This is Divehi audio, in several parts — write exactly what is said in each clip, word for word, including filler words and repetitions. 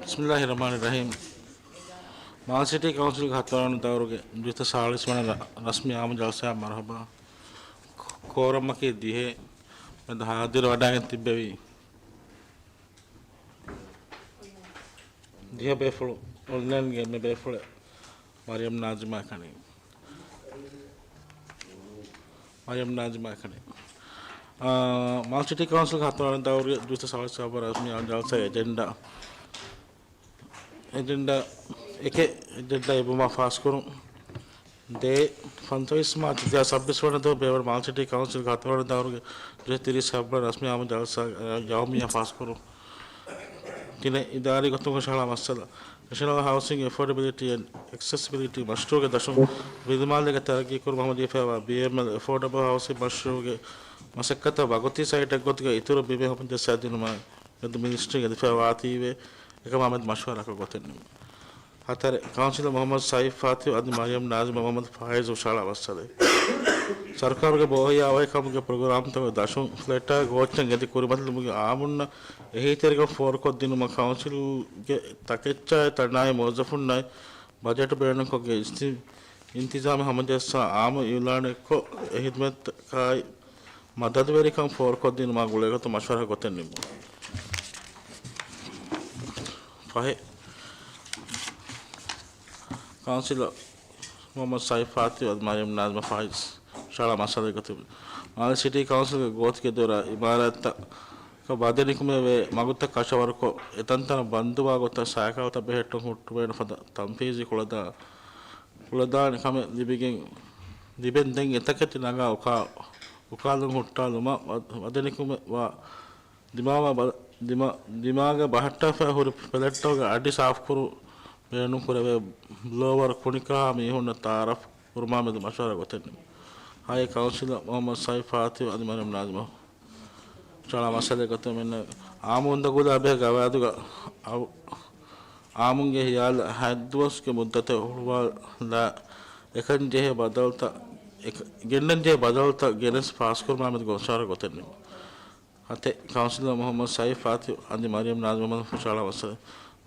ބިސްމިއްލާހި ރަޙްމާނި ރަޙީމް. މާލެ ސިޓީ ކައުންސިލްގެ ހަތަރުވަނަ ދައުރުގެ ދުވިސައްތަ ސާޅީސް ވަނަ ރަ-، ރަސްމީ އާއްމު ޖަލްސާއަށް މަރުޙަބާ. ކޯ-، ކޯރަމަކީ ދިހަ. މެދު ހާޒިރު ވަޑައިގެން ތިއްބެވި ދިހަ ބޭފުޅު އޮންލައިންގެ އެންމެ ބޭފުޅެއް މަރިޔަމް ނާޒިމާ ކަނީ. މަރިޔަމް ނާޒިމާ ކަނީ. އާ، މާލެ ސިޓީ ކައުންސިލްގެ ހަތަރުވަނަ ދައުރުގެ ދުވިސައްތަ ސާޅީސް ސަބަ ރަސްމީ އާއްމު ޖަލްސާގެ އެޖެންޑާ، އެޖެންޑާ އެކެއް، އެޖެންޑާ އެބުމާ ފާސްކުރުން. ދޭއް، ފަންސަވީސް މާޗް ދެހާސް ސައްބީސް ވަނަ ދުވަހު ބޭއްވި މާލެ ސިޓީ ކައުންސިލްގެ ހަތަރުވަނަ ދައުރުގެ ދުވިސައްތަ ތިރީސް ސަބަ ރަސްމީ އާއްމު ޖަލްސާ ޔައުމިއްޔާ ފާސްކުރުން. ތިނެއް، އިދާރީ ގޮތުން ހުށަހަޅާ މައްސަލަ. ނެޝަނަލް ހައުސިން އެފޯޑަބިލިޓީ އެންޑް އެކްސެސިބިލިޓީ މަޝްރޫޢުގެ ދަށުން މިދިމާލޭގެ ތަރައްގީ ކުރުމަށް ހަމަޖެހިފައިވާ ބީއެމްއެލް އެފޯޑަބަލް ހައުސިން މަޝްރޫޢުގެ މަސައްކަތަށް ވަގުތީ ސައިޓެއް ގޮތުގައި އިތުރު ބިމެއް ހޯދަން ޖައްސާދިނުމަށް މެދު މިނިސްޓްރީން އެދިފައިވާތީވެ، އެކަމާ މެދު މަޝްވަރާކޮށް ގޮތެއް ނިމުން. ހަތަރެއް، ކައުންސިލަރ މުޙައްމަދު ސައިފް ފާތިހު އަދި މަރިޔަމް ނާޒިމް މުޙައްމަދު ފާއިޒު ހުށަހަޅާ މައްސަލައެއް. ސަރުކާރުގެ ބޯހިޔާވަހިކަމުގެ ޕްރޮގްރާމްތަކުގެ ދަށުން ފްލެޓާ ގޯއްޗަށް ގެންދި ކުރިމަތިލުމުގެ އާއްމުންނަށް އެހީތެރިކަން ފޯރުކޮށްދިނުމަށް ކައުންސިލްގެ ތަކެއްޗާއި ތަނާއި މުވައްޒަފުންނާއި ބަޖެޓު ބޭނުންކޮށްގެން އިސްތި-، އިންތިޒާމެއް ހަމަޖައްސާ އާއްމު އިއުލާނެއްކޮށް، އެހިދުމަތްތަކާއި މަދަދުވެރިކަން ފޯރުކޮށްދިނުމާ ގުޅޭގޮތުން މަޝްވަރާ ގޮތެއް ނިމުން. ފަހެއް، ކައުންސިލަރ މުޙައްމަދު ސައިފް ފާތިހު އަދި މަރިޔަމް ނާޒިމް ފާއިޒު ހުށަހަޅާ މައްސަލައެއް ގޮތުން، މާލެ ސިޓީ ކައުންސިލްގެ ގޯތިގެ ދޮރަށް އިމާރާތްތައް ވަދެ ނިކުމެވޭ މަގުތައް ކަށަވަރުކޮށް، އެތަންތަނަށް ބަންދުވާ ގޮތަށް ސައިކަލްތައް ބެހެއްޓުން ހުއްޓުވޭނެ ފަދަ ތަންފީޒީ ކުޅަދާ-، ކުޅަދާނެ ކަމެއް ލިބިގެން، ލިބެން ދެން އެތަކެތި ނަގާ އުކާ-، އުކާލުން ހުއްޓާލުމަށް ވަ-، ވަދެ ނިކުމެވާ ދިމާވާ ބަ-، ދިމާ-، ދިމާގަ ބަހައްޓާފައި ހުރި ފްލެޓްތަކުގެ އަޑި ސާފުކުރުން ބޭނުންކުރެވޭ ބްލޯވަރު ކުނިކަހާ މީހުންނަށް ތައާރަފް ކުރުމާމެދު މަޝްވަރާ ގޮތެއް ނިމުން. ހައެއް، ކައުންސިލަރ މުޙައްމަދު ސައިފް ފާތިހު އަދި މަރިޔަމް ނާޒިމް ހުށަހަޅާ މައްސަލައެއް ގޮތުން މިންނަ އާއްމު އުނދަގުލާ ބެހޭ ގަވާއިދުގަ އައު-، އާއްމުންގެ ހިޔާލަށް ހަތްދުވަސްގެ މުއްދަތެއް ހުޅުވާލާ އެކަން ޖެހޭ ބަދަލުތައް، އެކަ-، ގެންނަން ޖެހޭ ބަދަލުތައް ގެނެސް ފާސްކުރުމާމެދު މަޝްވަރާ ގޮތެއް ނިމުން. ހަތެއް، ކައުންސިލަރ މުޙައްމަދު ސައިފް ފާތިހު އަދި މަރިޔަމް ނާޒިމް ހުށަހަޅާ މައްސަލަ.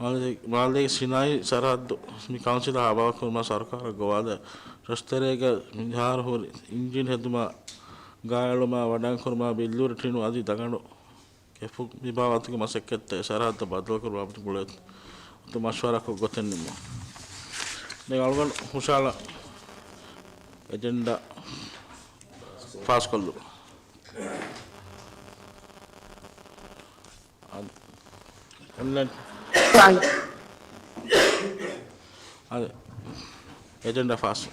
މާލޭ-، މާލޭގެ ސިނާއީ ސަރަހައްދު މި ކައުންސިލަށް ހަވާލުކުރުމަށް ސަރުކާރަށް ގޮވާލާ ރަށުތެރޭގަ މިހާރު ހުރި އިންޖީން ހެދުމާ، ގާއެޅުމާ، ވަޑާންކުރުމާ، ބިއްލޫރި ޓިނު އަދި ދަގަނޑު ކެފު މި ބާވަތުގެ މަސައްކަތްތައް ސަރަހައްދަށް ބަދަލުކުރުމާ ގުޅޭ މަޝްވަރާކޮށް ގޮތެއް ނިމުން. ދެން އަޅުގަނޑު ހުށަހަޅާ އެޖެންޑާ ފާސްކޮށްލުން. އަދި އޮންލައިން. އަދި އެޖެންޑާ ފާސް.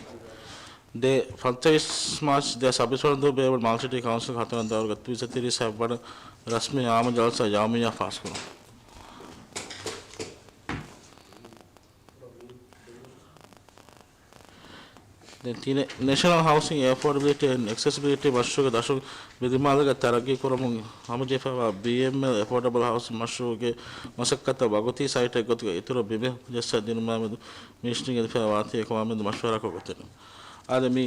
ދެ، ފަންސަވީސް މާޗް ދެހާސް ސައްބީސް ވަނަ ދުވަހު ބޭއްވި މާލެ ސިޓީ ކައުންސިލް ހަތަރުވަނަ ދައުރުގެ ދުވިސައްތަ ތިރީސް ސައްބަނަ ރަސްމީ އާއްމު ޖަލްސާ ޔައުމިއްޔާ ފާސްކުރުން. ދެން ތިނެއް، ނޭޝަނަލް ހައުސިންގ އެފޯޑަބިލިޓީ އެންޑް އެކްސެސިބިލިޓީ މަޝްރޫޢުގެ ދަށުން މިދިމާލުގަ ތަރައްގީ ކުރަމުން ހަމަޖެހިފައިވާ ބީއެމްއެލް އެފޯޑަބަލް ހައުސިން މަޝްރޫޢުގެ މަސައްކަތަށް ވަގުތީ ސައިޓެއް ގޮތުގަ އިތުރު ބިމެއް ޖައްސާ ދިނުމާމެދު މިނިސްޓްރީން އެދިފައި ވާތީ އެކަމާމެދު މަޝްވަރާކޮށް ގޮތެއް. އާދެ، މި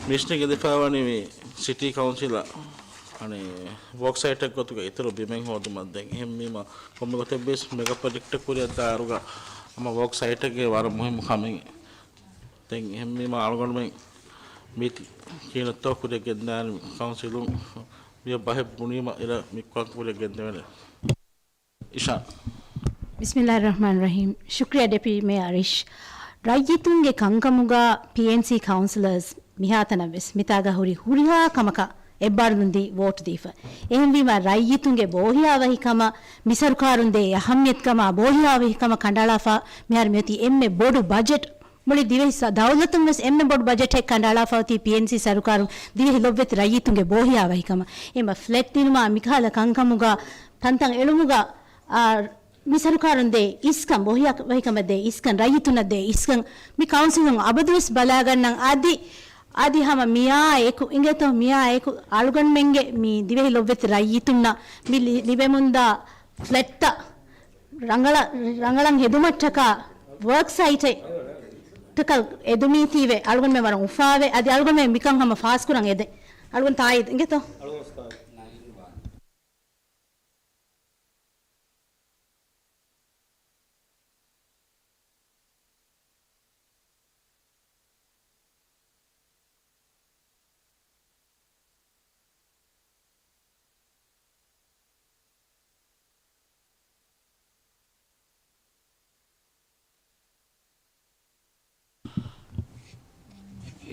މިނިސްޓްރީން އެދިފައިވަނީ މި ސިޓީ ކައުންސިލަށް އަނެއް ވޯކް ސައިޓެއް ގޮތުގަ އިތުރު ބިމެއް ހޯދުމަށް. ދެން އެހެންވީމަ ކޮންމެ ގޮތެއްވިޔަސް މެގަ ޕްރޮޖެކްޓެއް ކުރިއަށް ދާއިރުގަ ހަމަ ވޯކް ސައިޓެއްގެ ވަރަށް މުހިއްމު ކަމެއް. ދެން އެހެންވީމަ އަޅުގަނޑުމެން މީތި ކިހިނެއްތޯ ކުރިއަށް ގެންދާނީ ކައުންސިލުން މިއޮތް ބަހެއް ބުނީމަ އިރަށް މިކަން ކުރިއަށް ގެންދެވޭނެ. އިޝާ. ބިސްމިއްލާހި ރަޙްމާނި ރަޙީމް. ޝުކްރިޔާ ޑެޕިއުޓީ މޭޔަރ އަރީޝް. ރައްޔިތުންގެ ކަންކަމުގަ ޕީއެންސީ ކައުންސިލަރސް މިހާތަނަށް ވެސް މިތާގަ ހުރި ހުރިހާ ކަމަކަށް އެއްބާރުލުން ދީ ވޯޓް ދީފަ. އެހެންވީމަ ރައްޔިތުންގެ ބޯހިޔާވަހިކަމަށް މި ސަރުކާރުން ދޭ އަހައްމިޔަތުކަމާ ބޯހިޔާވަހިކަމަށް ކަނޑައަޅާފަ މިހާރު މިއޮތީ އެންމެ ބޮޑު ބަޖެޓް. މުޅި ދިވެހި ސަ-، ދައުލަތުން ވެސް އެންމެ ބޮޑު ބަޖެޓެއް ކަނޑައަޅާފަ އޮތީ ޕީއެންސީ ސަރުކާރުން ދިވެހި ލޮބުވެތި ރައްޔިތުންގެ ބޯހިޔާވަހިކަމަށް. އެމަ ފްލެޓް ދިނުމާ މިކަހަލަ ކަންކަމުގަ ތަންތަން އެޅުމުގަ، އާ، މި ސަރުކާރުން ދޭ އިސްކަން، ބޯހިޔާވަހިކަމަށް ދޭ އިސްކަން، ރައްޔިތުންނަށް ދޭ އިސްކަން، މި ކައުންސިލުން އަބަދުވެސް ބަލާގަންނަން. އަދި، އަދި ހަމަ މިއާ އެކު، އިނގޭތޯ، މިއާ އެކު އަޅުގަނޑުމެންގެ މި ދިވެހި ލޮބުވެތި ރައްޔިތުންނަށް މި ލި-، ލިބެމުންދާ ފްލެޓްތައް ރަނގަޅަށް، ރަނގަޅަށް ހެދުމަށްޓަކާ ވޯކް ސައިޓެއް ޓަކަލް އެދުނީތީވެ، އަޅުގަނޑުމެން ވަރަށް އުފާވެ، އަދި އަޅުގަނޑުމެން މިކަން ހަމަ ފާސްކުރަން އެދެން. އަޅުގަނޑު ތާއީދު އިނގޭތޯ؟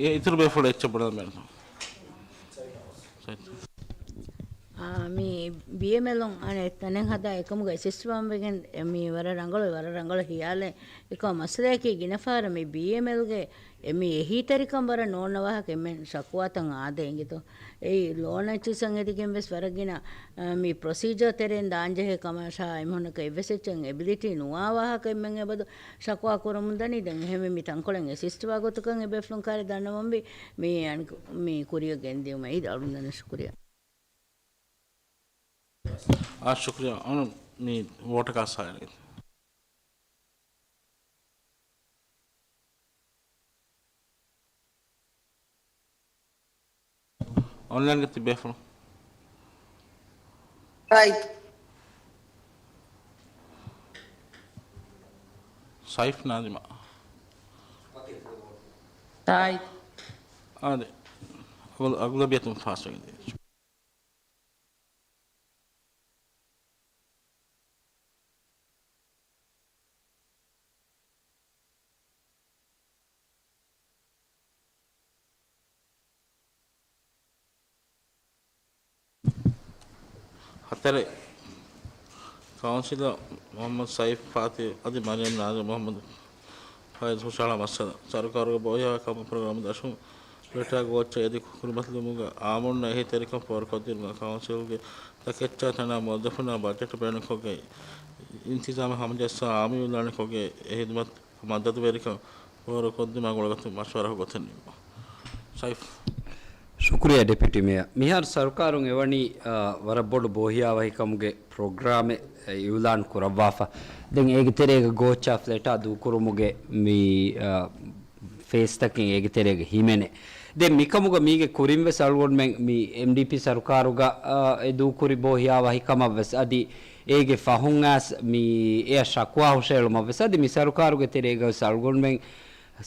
އެ އިތުރު ބޭފުޅު އެއްޗެއް ބުނަން މޭނުން. އާ، މި ބީއެމްއެލުން އަނެއް ތަނެއް ހަދާ އެކަމުގައި ސިސްޓަމް ވެގެން މި ވަރަށް ރަނގަޅު، ވަރަށް ރަނގަޅު ހިޔާލެއް. އެކަމަ މައްސަލައަކީ ގިނަ ފަހަރަށް މި ބީއެމްއެލްގެ އެ މި އެހީތެރިކަން ވަރަށް ނޯންނަ ވާހަކަ އެންމެން ޝަކުވާތައް އާދޭ އިނގިތޯ. އެއީ ލޯނަށް ޗިސަން އެދިގެން ވެސް ވަރަށް ގިނަ، އަ، މި ޕްރޮސީޖާ ތެރެއިން ދާންޖެހޭ ކަމަށާ އެމީހުންނަކަށް އެއްވެސް އެއްޗެއް އެބިލިޓީ ނުވާ ވާހަކަ އެންމެން އެބަދު ޝަކުވާ ކުރަމުން ދަނީ. ދެން އެހެންވެ މި ތަންކޮޅެއް އެސިސްޓް ވާ ގޮތަކަށް އެބޭފުޅުން ކާރި ދަންނަވަންވީ މި އަނިކު-، މި ކުރިއަށް ގެންދިއުމަށް. އީދަ އަޅުގަނޑު ޝުކުރިއްޔާ. އާ، ޝުކުރިއްޔާ. އަން މި ވޯޓަކާ ސާއިން. އޮންލައިންގެ ތިބޭފުޅު. ރައިޓް. ސައިފް ނާޒިމާ. ރައިޓް. އާދެ. އަޣުލަ-، އަޣުލަބިއްޔަތުން ފާސްވެގެން ދިޔަ. ހަތަރެއް، ކައުންސިލަރ މުޙައްމަދު ސައިފް ފާތި އަދި މަރިޔަމް ނާޒިމް މުޙައްމަދު ފައިޒް ހުށަހަޅާ މައްސަލަ. ސަރުކާރުގެ ބޯހިޔާވަހިކަމާ ޕްރޮގްރާމް ދަށުން ފްލެޓާ ގޯއްޗަށް އެދި ކުރިމަތިލުމުގަ އާއްމުންނަށް އެހީތެރިކަން ފޯރުކޮށްދިނުމަށް ކައުންސިލްގެ ތަކެއްޗާ ތަނާ މުވައްޒަފުންނާ ބަޖެޓް ބޭނުންކޮށްގެން އިންތިޒާމަށް ހަމަޖައްސާ އާއްމު އިޢުލާނެއް ކޮށްގެން އެ ހިދުމަތް މަދަދުވެރިކަން ފޯރުކޮށްދިނުމަށް ގުޅުގަތު މަޝްވަރާ ގޮތެއް ނިންމުން. ސައިފް. ޝުކުރިއްޔާ ޑެޕިއުޓީ މޭޔަރ. މިހާރު ސަރުކާރުން އެވަނީ، އާ، ވަރަށް ބޮޑު ބޯހިޔާވަހިކަމުގެ ޕްރޮގްރާމެއް އިޢުލާން ކުރައްވާފަ. ދެން އޭގެ ތެރޭގަ ގޯއްޗާ ފްލެޓާ ދޫކުރުމުގެ މި، އާ، ފޭސްތަކެއް އޭގެ ތެރޭގަ ހިމެނޭ. ދެން މިކަމުގަ މީގެ ކުރިން ވެސް އަޅުގަނޑުމެން މި އެމްޑީޕީ ސަރުކާރުގަ، އާ، އެ ދޫކުރި ބޯހިޔާވަހިކަމަށް ވެސް އަދި އޭގެ ފަހުން އައިސް މި އެއަށް ޝަކުވާ ހުށައެޅުމަށް ވެސް އަދި މި ސަރުކާރުގެ ތެރޭގަ ވެސް އަޅުގަނޑުމެން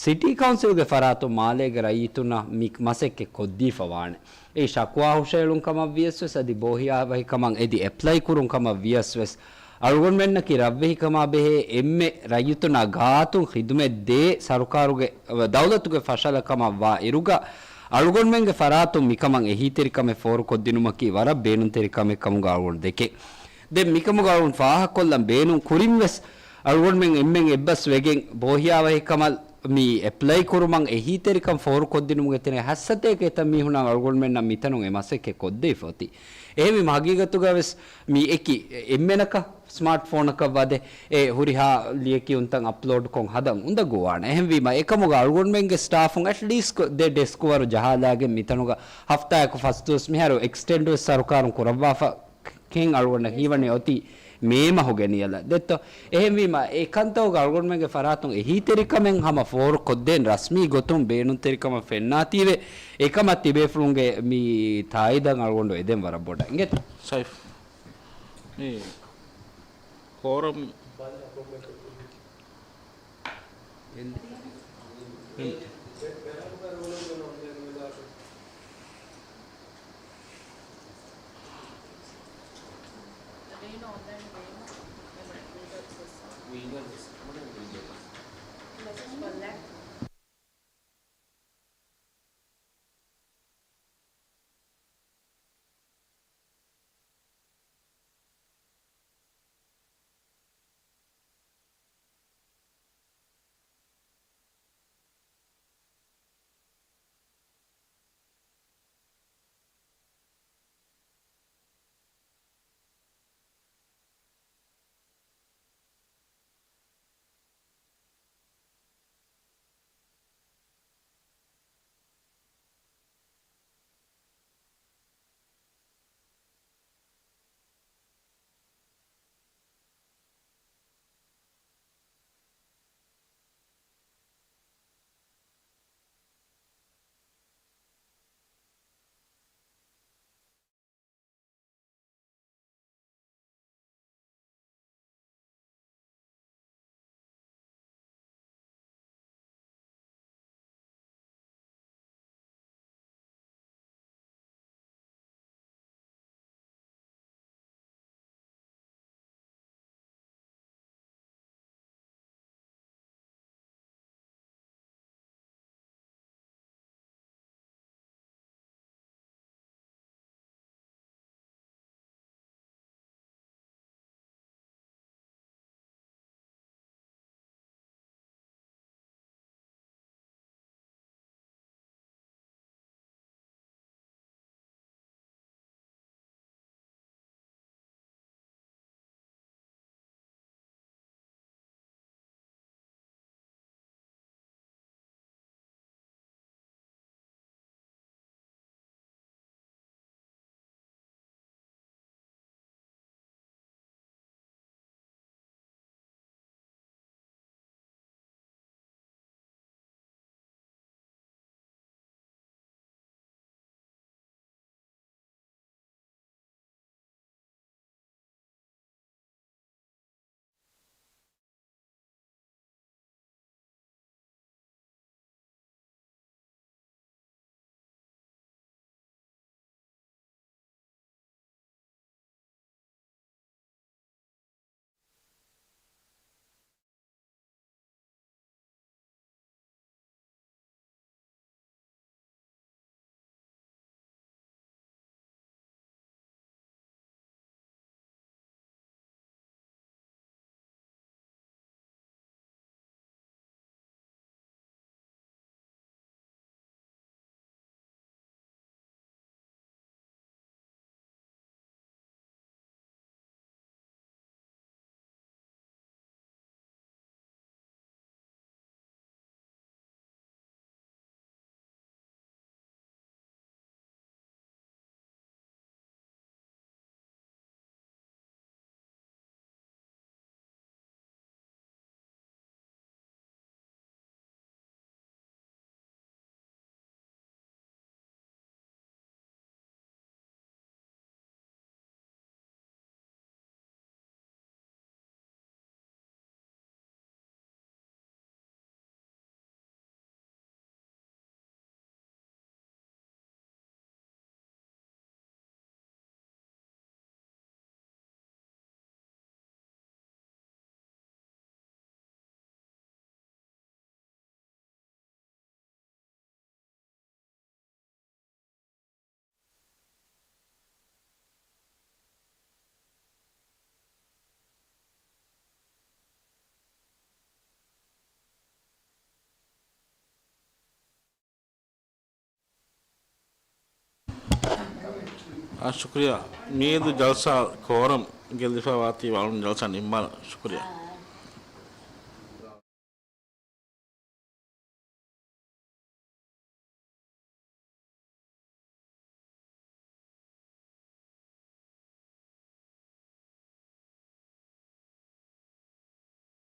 ސިޓީ ކައުންސިލްގެ ފަރާތުން މާލޭގެ ރައްޔިތުންނަށް މި މަސައްކަތް ކޮށްދީފަ ވާނެ. އެއީ ޝަކުވާ ހުށައެޅުން ކަމަށް ވިޔަސް ވެސް އަދި ބޯހިޔާވަހިކަމަށް އެދި އެޕްލައި ކުރުން ކަމަށް ވިޔަސް ވެސް އަޅުގަނޑުމެންނަކީ ރަށްވެހިކަމާ ބެހޭ އެންމެ ރައްޔިތުންނާ ގާތުން ޚިދުމަތް ދޭ ސަރުކާރުގެ، ދައުލަތުގެ ފަށަލަ ކަމަށް ވާ އިރުގަ އަޅުގަނޑުމެންގެ ފަރާތުން މިކަމަށް އެހީތެރިކަމެއް ފޯރުކޮށްދިނުމަކީ ވަރަށް ބޭނުންތެރި ކަމެއް ކަމުގަ އަޅުގަނޑު ދެކޭ. ދެން މިކަމުގަ އަޅުގަނޑު ފާހަގަކޮށްލަން ބޭނުން ކުރިން ވެސް އަޅުގަނޑުމެން އެންމެން އެއްބަސް ވެގެން ބޯހިޔާވަހިކަމަށް މި އެޕްލައި ކުރުމަށް އެހީތެރިކަން ފޯރުކޮށްދިނުމުގެ ތެރޭ ހައްސަތޭކަ އެތައް މީހުންނަށް އަޅުގަނޑުމެންނަށް މިތަނުން އެ މަސައްކަތް ކޮށްދެވިފަ އޮތީ. އެހެންވީމަ ހަގީގަތުގަ ވެސް މި އެކި އެންމެނަކަށް ސްމާޓް ފޯނަކަށް ވަދެ އެ ހުރިހާ ލިޔެކިޔުންތައް އަޕްލޯޑްކޮށް ހަދަން އުނދަގޫވާނެ. އެހެންވީމަ އެކަމުގަ އަޅުގަނޑުމެންގެ ސްޓާފުން އެޓްލީސްޓް ދެ ޑެސްކުވަރު ޖަހާލާގެން މިތަނުގަ ހަފްތާއަކު ފަސް ދުވަސް މިހާރު އެކްސްޓެންޑް ވެސް ސަރުކާރުން ކުރައްވާފަ ކެން އަޅުގަނޑަށް ހީވަނީ އޮތީ މޭ މަހުގެ ނިޔަލަށް ދެއްތޯ. އެހެންވީމަ، އެ ކަންތައް އަޅުގަނޑުމެންގެ ފަރާތުން އެހީތެރިކަމެއް ހަމަ ފޯރު ކޮށްދޭން ރަސްމީ ގޮތުން ބޭނުންތެރިކަމަށް ފެންނާތީވެ، އެކަމަށް ތިބޭފުޅުންގެ މި ތާއީދަށް އަޅުގަނޑު އެދެން ވަރަށް ބޮޑަށް އިނގޭތޯ. ސައިފް، މި ކޯރަމް އާ، ޝުކުރިއްޔާ. މިއަދު ޖަލްސާ ކޯރަމް ގެއްލިފައިވާތީ ވަޅުން ޖަލްސާ ނިންމާލަން. ޝުކުރިއްޔާ.